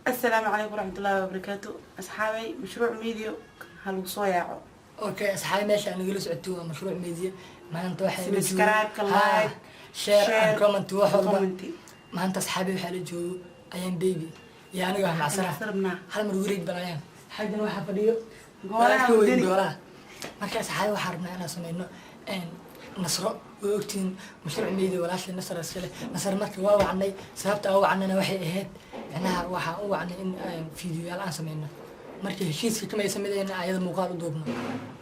Assalaamu calaykum waraxmatullaahi wabarakaatu. Asxaabay, Mashruuc Media ha lagu soo yaaco. Okay, asxaabi, meesha aan nagala socotay waa Mashruuc Media. Maanta waxaa la joogo- Subscribe-ka, Ha, like, share share, and comment, wax walba. Comment. Maanta asxaabi waxaa la joogo Ayaan Baby iyo aniga ah Macsara. Rabnaa. Hal mar wareeg bal Ayaan. Xaggan waxaa fadhiyo Goolaha walaalka weyn. Wadani. Goolaha. Marka asxaabi, waxaa rabnaa inaan sameyno Nasro. Way ogtihiin Mashruuc Media walaashay Nasr iskale. Nasr marka waa wacnay. Sababta aan u wacnayna waxay ahayd, micnaha waxaan u wacnay in fiidiyoyaal aan sameyno. Marka heshiiska kamaysa midayna ayada muuqaal u duubno.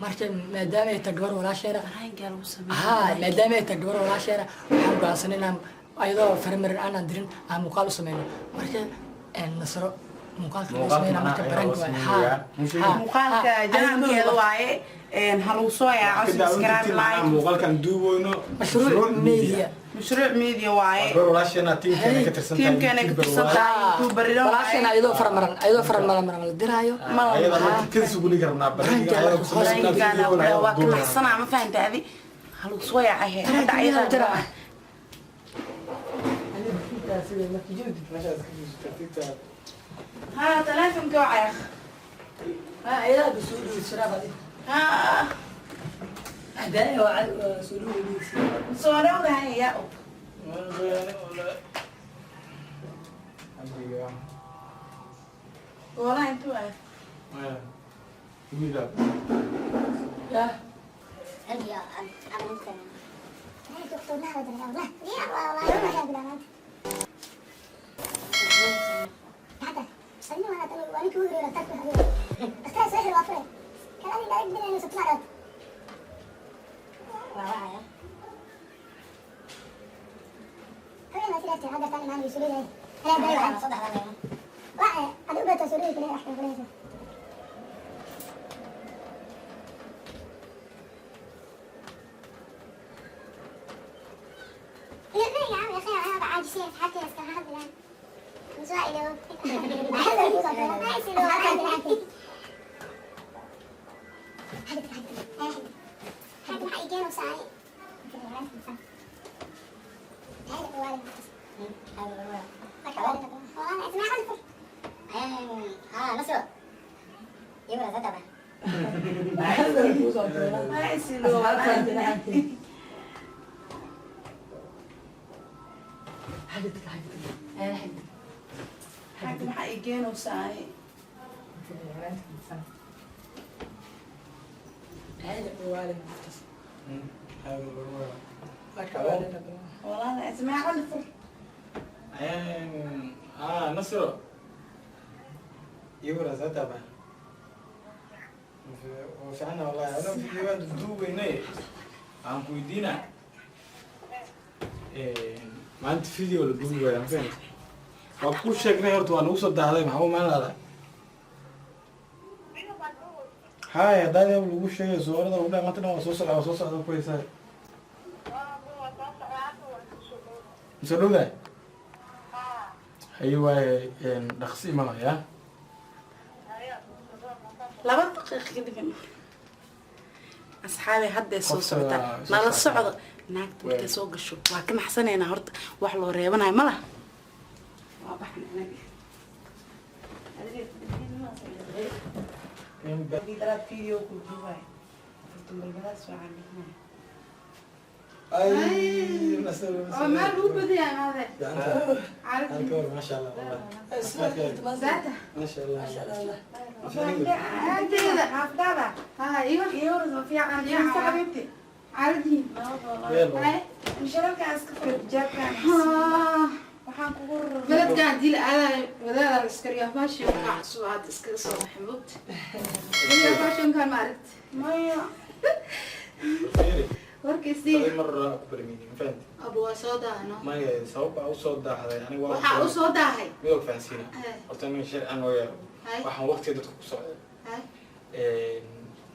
Marka maadaama ay tahay gabar walaasheena, Prank-gaa lagu sameeya. Haa, maadaama ay tahay gabar walaasheena, waxaan go'aansanay inaan ayadoo faramarin aanan dirin aan muuqaal u sameyno. Marka Nasro muuqaalka loo Muuqaalka sameynaa marka macnaha prank ayaa loo waay. sameynaya. Haa. Muuqaalka haa, janaalkeeda waaye. Ha lagu soo yaaco, subscribe, like. Muuqaalkan duuboyno. Mashruuc Media. Mashruuc Media waaye. Gabar walaasheena tiimkeena ka tirsan tahay. Tiimkeena ka YouTuber tirsan waaye. tahay, YouTuber-ino waaye. Walaasheena ayadoo faramaran la diraayo. Ayada marka kadis ugu dhigi rabnaa barnaamijka ayada ku samaysan. Prank-gaana waa ka naxsanaa, ma fahanta adi? Ha lagu soo yaacay he. Hadda Prank-ga ayada diraa. Haa, telefonka wacaya. Haa, ayadaa ba soo dhawey sharaaf adi. Haa. Hadaya waa soo dhawey. Soo dhowdahay yaa og. Goolaha intuu ah. Yaa. Ma isilo. Xagga maxaa ii keenaysaa ani? Walaal, ismaaciil fur. Nasro, iwara zataba fiicana wallahi. Ana videogaan duubaynay aan ku weydiina. Maanta video la duubi waaya, ma fahamtay? Waa ku sheegnay horta, waa nagu soo daahday. Maxaa u imaan lahdaa? Haya, haddaad lagu sheegay suurada lagu dhahay maanta dhan waa soo socda, waa soo socda ku haysaa. Mise dhowdahay? Haye waaye, dhaqsi imanaya. 2 daqiiq kadib, asxaabi, hadday soo Qofka socotaa. soo Nala socota. socdo. Naagta markay soo gasho waa ka naxsanaynaa horta. Wax loo reebanayo ma laha. Waa baxna anaga. Daraad video ku duubay afartan balbalaas waa caan. Ay, Nasro. Oo meel lagu badayaa maade. Carab. Halka war, maasha Allah wallah. Zaata. Maasha Allah. Inteeda. Xaafadaada. Ha, iyo. Iyo waras ma fiican iyo xabiibti. Carabdiin. Weel. Hay. Musharabkaan iska furo, xijaabkaan. Waxaan kugu Beledkan hadii la aadayo wadaada la iska riyaa fashion ka cusub hadda iskaga soo baxay moogta. Weligaa fashionkan ma aragti. Maya. Fiiri. Warkiisii. Aday mar ku barmiini, ma fahanti? Abu waa soo daahno. Maya, sabab baa usoo daahday aniga waa Waxaa u soo daahay. Midoo fahansiina. Hay. Horta nin sharci noo yaalo. Hay. Waxaan waqtiga dadka ku socday. Hay.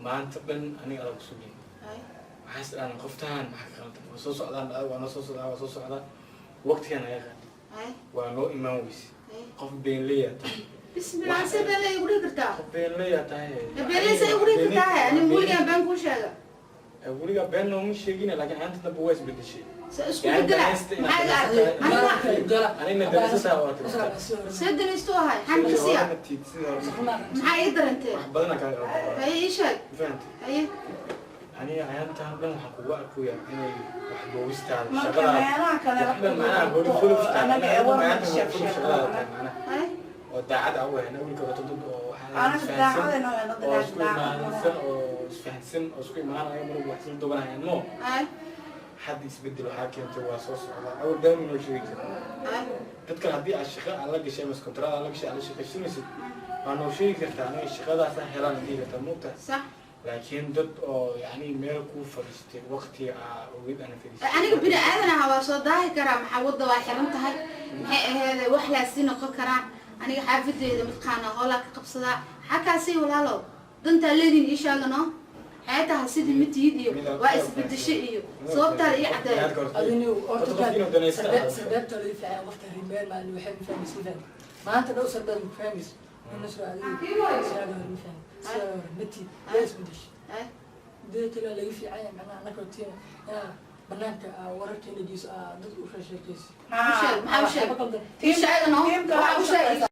Maanta dhan aniga adaa ku sugayay. Hay. Waxaan is dhahnay qoftaan maxaa ka qaldan? Waa soo socdaan, waa noo soo socdaa, waa soo socdaa. Waqtigaan naga qaatay. Hay. Waa noo imaan weyse. Hay. Qof beenleyaa tahay. Bismillah, see been igu dhigi kartaa? Qof beenleyaa tahay. Beenley see igu dhigi kartaa? Ani weligaan been kuu sheega. Weligaa been nooma sheegina, laakiin aanta dambe waa isbedeshay. Se isku bedela maxaa iga aragtay aniga? Anigna danaysataa waa tirtaa. See danaystu ahay xan kasiya? Sidii hore Maxaa ii daranteen? Wax badana kaa qaldan. Haye, ii sheeg. Fahantay? Haye. Aniga ayaantaan dhan waxaan kugu arkayaa inay wax boogistaada Marka shaqadaada meelaha kale wax waxba macnaha ku hori anaga ee war maanta sheeg hori sheeg. shaqadaada tahay macnaha Haye. Oo daacad ah u ahayn awilka wato dad oo waxaa Anaga isfahansan daacadayna waa la oo isku daacad. imaansan oo isfahansan oo isku imaanaya mar wax isla dubanayaan mo. Haye. Hadda isbedel waxaa keentay waa soo socdaa awal been noo sheegi jira. Haye. Dadkan haddii aad shaqo aad la gashay ama kontraad aad la gashay aad la shaqaysanaysid, waa noo sheegi kartaa, aniga shaqadaasa helaan dhihi kartaa, moogtahay? Sax. Laakiin dad oo yacni meel kuu fadhiistay waqti aa ogid ana fadhiistay. Aniga bini aadan aha, waa soo daahi karaa. Maxaa wadda waa xiran tahay, maxay aheede wax laasi noqon karaa. Aniga xaafadeeda mataqaana hoolaa ka qabsadaa. Maxaa kaasay walaalo dantaa leediin ii sheega noo xeetaha sidii ma tihid iyo waa isbedesho iyo sababtaada ii caddeeya. Adini horta Horta qofkiina danaysta. Sarbeebta laga fiican qofta rimeer maalin waxay ma fahmaysa, ma fahmi maanta dhow sarbeeb ma fahmayso. Nasro, adiga sidaada hore ma fahmi, sidaada hore matid, yaa isbedeshay. Haye. Dada kale laga fiican yahay macnaha anakoo tiina inaa banaanka aa wararkeena geyso, aa dad u sheekeyso. U sheeg, maxaa u sheeg? Waxba qaldan. Ii sheega noo. Tiimka waxaa u sheeg.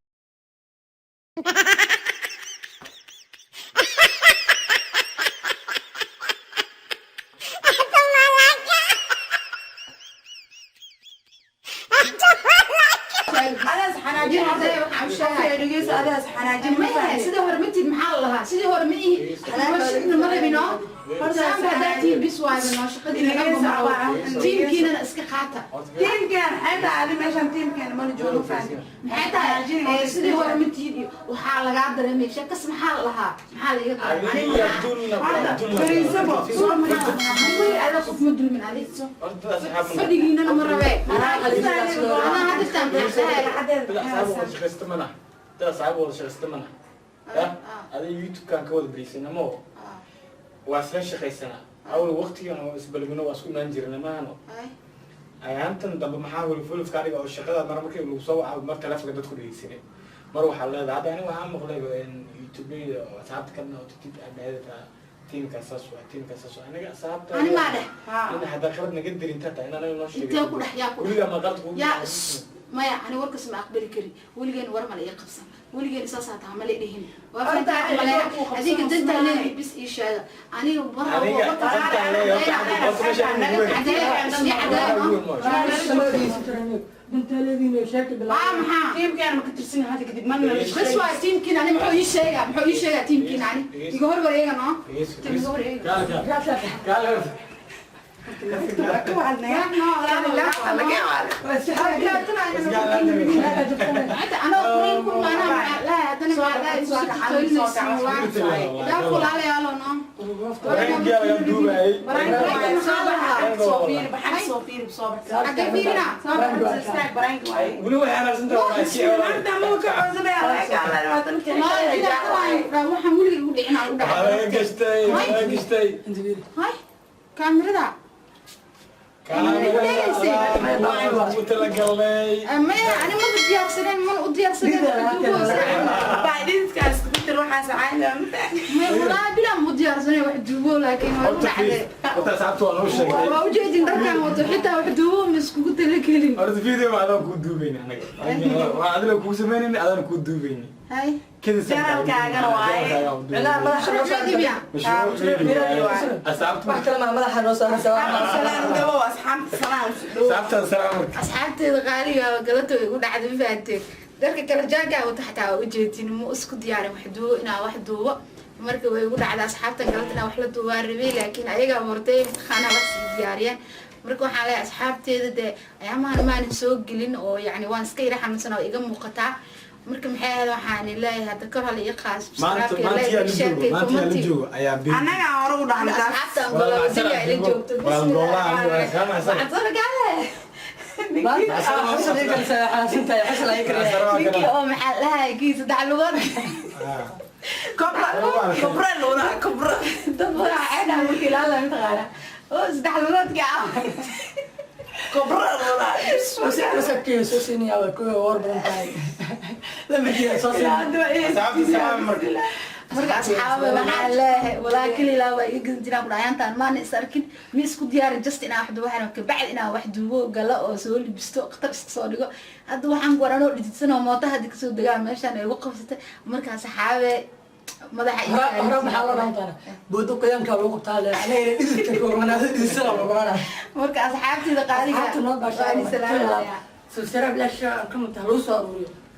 Adaas xanaajin. Waxaa u sheegay. Dhegeyso, adaas xanaajin. Maya, sidii hore ma tihid, maxaa la lahaa sidii hore ma ihi noloshina ma rabino. Saanba haddaa tihiin bis waayba noo shaqadiina dhanba ma rabo, tiimkiinana iska qaata. Tiimkeen xayta adi meeshan tiimkeen mana joogo, fahanti? Maxay tahay sidii hore ma tihid iyo waxaa lagaa dareemay sheekas? Maxaa la lahaa, maxaa laiga dareemay? Horta fariisabo soo Weli ada qof ma dulmin adi, fadhigiinana ma rabee. Anaa hadirtaan maxaa Dad asxaab wada shaqaysta mana, dad asxaab wada shaqaysta mana ya adiga YouTube-kan ka wada beriisana mo, waa isla shaqaysanaa awal waqtigan oo isbalmino waa isku imaan jirna maahano. Ayaantan dambe maxaa hulufulufka adiga oo shaqada mar markii lagu soo waca, mar taleefonka dadku dhegeysanay, mar waxaa leedahay hadda aniga waxaa maqlay YouTube-yada oo asxaabta kalena oo titid aad dhahayda tiimkaas saas waa, tiimkaas saas waa, aniga asxaabta Ani maa dheh. In haddaa qalad naga dirinta taa in anaga noo sheegay. Intee ku dhex yaa ku dhex? Weligaa ma qalad kugu Yaa maya, ani warkas ma aqbali kari. Weligeen war mala ii qabsan, weligeen saasaa taha mala dhihin. Waa Horta, fahantaa maleeya. ku qabsan Adiga dantaa Usmaan. leedahay bis ii sheega aniga war. Aniga dantaan leeyahay horta horta meesha anigu weyn. Dantaaleediina sheegta Aa bilaab. Maxaa Tiimkeen ma ka tirsan hadda kadib mana. Bas waa tiimkiin ani muxuu ii sheegaa, muxuu ii sheegaa tiimkiin ani iga hor wareega noo. Iga wareega. Gaal gaal gaal. Ka wacalnaya. Hadda anoo kuleel ku maanaa maxaa lahay haddana maxaa lahay isu tolinaysa daa kulaalayaalo noo. Wareeggaa laga duubayay. Soo fiiri, soo bax. Xaggee fiirina? Soo bax, istaag, baraanki waaye. Weli waxay xanaaqsantahay waa si Maanta ma ka codsanaya, Waxaan weligay ugu dhicin aan u waxaa laga dhacay. gashtay, waxaa laga gashtay. Inta fiiri. Hay, kaamirada. Kaamiradan ugu talagalnay. Maya, ani maba diyaarsaneen, mana u diyaarsaneen. Baa dhididkaas ku tir waxaas caadi ah, ma Maya, walaahi bilaa ma u diyaarsaneen wax duubo, laakiin waa u Horta dhacday. Horta asxaabta waa noo sheegtay. Waa ujeedin dharkaan wato, xitaa wax duubo ma iskugu talagelin. Horta video adaan kuu duubayna anaga. Waa adiga kuu samaynayna, adaan kuu duubayna. Hay. Janalkaagana waaye. Micnaha madaxa noo Mashruuc media. Asxaabta wax kale maa madaxa noo saaraysa. Salaam dhawo, asxaabta salaam dhawo. Asxaabta salaam marka. Asxaabteeda qaaliga waa galata way igu dhacday, ma fahanteen? Dharka kale jaankaa wata xataa waa ujeedin, ma isku diyaarin wax duubo inaa wax duubo. Marka way igu dhacday asxaabtan galata inaa wax la duubaa rabay, laakiin ayagaa hortay imtixaanaa wax sii diyaariyeen. Marka waxaan leeyahay asxaabteeda dee ayaamahan maanan soo gelin oo yacni waan iska yara xanuunsan oo iga muuqataa. Marka maxay ahayd, waxaan leeyahay hadda kor hala ii qaas. Maanta maanta yaa la joogo, maanta yaa la joogo ayaa bi. Annaga hore u dhahnay taas. Asxaabta Angola wadaniga ila joogto. Waa Angola, aniga waa kaa maxsan. Waxaan soo ragaale. Maanta xusal ay kalisa xaasintahay, xusal ay kalisa. Ninkii oo maxaa lahay kii saddex lugood. Kobra, kobra luna, kobra. Dad badan ceedha markii ilaala mataqaana oo saddex lugoodkii ah. Kobra luna. Wasabkeeda soo siinaya waa kuwa war badan tahay lama jiraa soo siinaya. Asxaabta salaam marka. Marka asxaabe, waxaan leeyahay walaa kelilaa waa iga gadan jiraan ku dhahayantaan maana is arkin, ma isku diyaarin, just inaan wax duubo waxaan kabacdi inaan wax duubo galo oo soo libisto, khatar iska soo dhigo. Hadda waxaan ku waranoo dhididsan oo mooto hadda kasoo degaa meeshaan ay igu qabsatay. Marka asxaabe, madaxa ii Hore hore maxaa loo dhahan doonaa? Boodo qoyaanka lagu qabtaa le, anagana dhididka koormanaado dhididsana lagu oranaa. Marka asxaabtida qaaliga Asxaabta noo waan baashaa salaamaya. Subscribe, like, share and comment ha lagu soo aruuriyo.